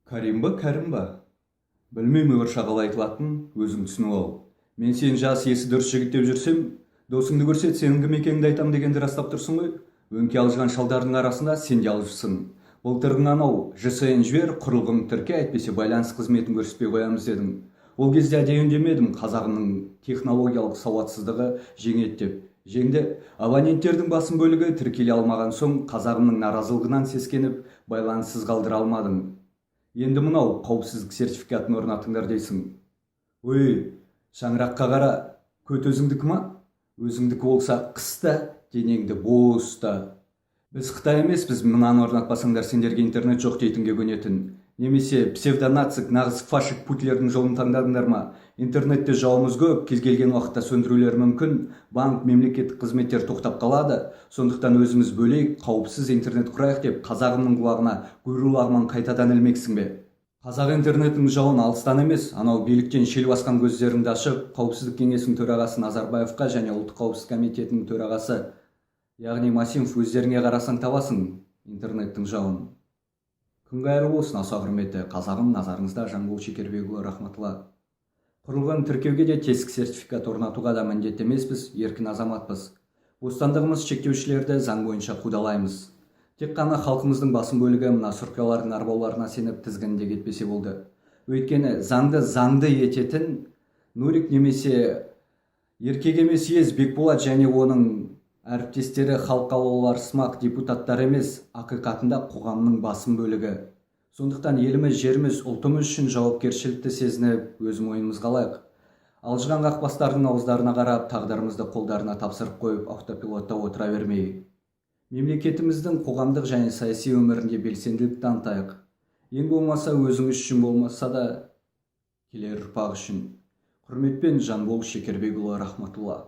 Карим ба, Кәрім ба? Білмеймін, ұйғырша қалай айтылатынын, өзің түсініп ал. Мен сені жас, есі дұрыс жігіт деп жүрсем, досыңды көрсет, сенің кім екеніңді айтам дегенді растап тұрсың ғой. Өңкей алжыған шалдардың арасында сен де алжысың. Былтырғың анау, ЖСН жібер, құрылғыңды тірке, әйтпесе байланыс қызметін көрсетпей қоямыз дедің. Ол кезде әдейі үндемедім, қазағымның технологиялық сауатсыздығы жеңеді деп. Жеңді. Абоненттердің басым бөлігі тіркеле алмаған соң, қазағымның наразылығынан сескеніп, байланыссыз қалдыра алмадың. Енді мынау қауіпсіздік сертификатын орнатыңдар дейсің. Өй, шаңыраққа қара, көт өзіңдікі ма? Өзіңдікі болса, қыста, денеңді бос ұста. Біз Қытай емеспіз, мынаны орнатпасаңдар, сендерге интернет жоқ дейтінге көнетін. Немесе псевдонацик, нағыз фашик Путлердің жолын таңдадыңдар ма? Интернетте жауымыз көп, кез келген уақытта сөндірулері мүмкін, банк, мемлекеттік қызметтер тоқтап қалады. Сондықтан өзіміз бөлек, қауіпсіз интернет құрайық деп қазағымның құлағына гуру лағман қайтадан ілмексің бе? Қазақ интернетінің жауын алыстан емес, анау биліктен шел басқан көздеріңді ашып, Қауіпсіздік кеңесінің төрағасы Назарбаевқа және Ұлттық қауіпсіздік комитетінің төрағасы, яғни Масимов, өздеріңе қарасаң, табасың интернеттің жауын. Күн қайырлы болсын, аса құрметті қазағым, назарыңызда Жанбол Шекербекұлы Рахматулла. Құрылғыны тіркеуге де, тесік сертификат орнатуға да міндетті емеспіз, еркін азаматпыз. Бостандығымыз шектеушілерді заң бойынша қудалаймыз. Тек қана халқымыздың басым бөлігі мына сұрқиялардың арбауларына сеніп, тізгінінде кетпесе болды. Өйткені заңды заңды ететін Нурик немесе еркек емес ез Бекболат және оның әріптестері, халық қалаулыларсымақ депутаттар емес, ақиқатында қоғамның басым бөлігі. Сондықтан еліміз, жеріміз, ұлтымыз үшін жауапкершілікті сезініп, өз мойнымызға алайық. Алжыған қақбастардың ауыздарына қарап, тағдырымызды қолдарына тапсырып қойып, автопилотта отыра бермей, мемлекетіміздің қоғамдық және саяси өмірінде белсенділік танытайық. Ең болмаса өзіңіз үшін болмаса да, келер ұрпақ үшін. Құрметпен, Жанбол Шекербекұлы Рахматулла.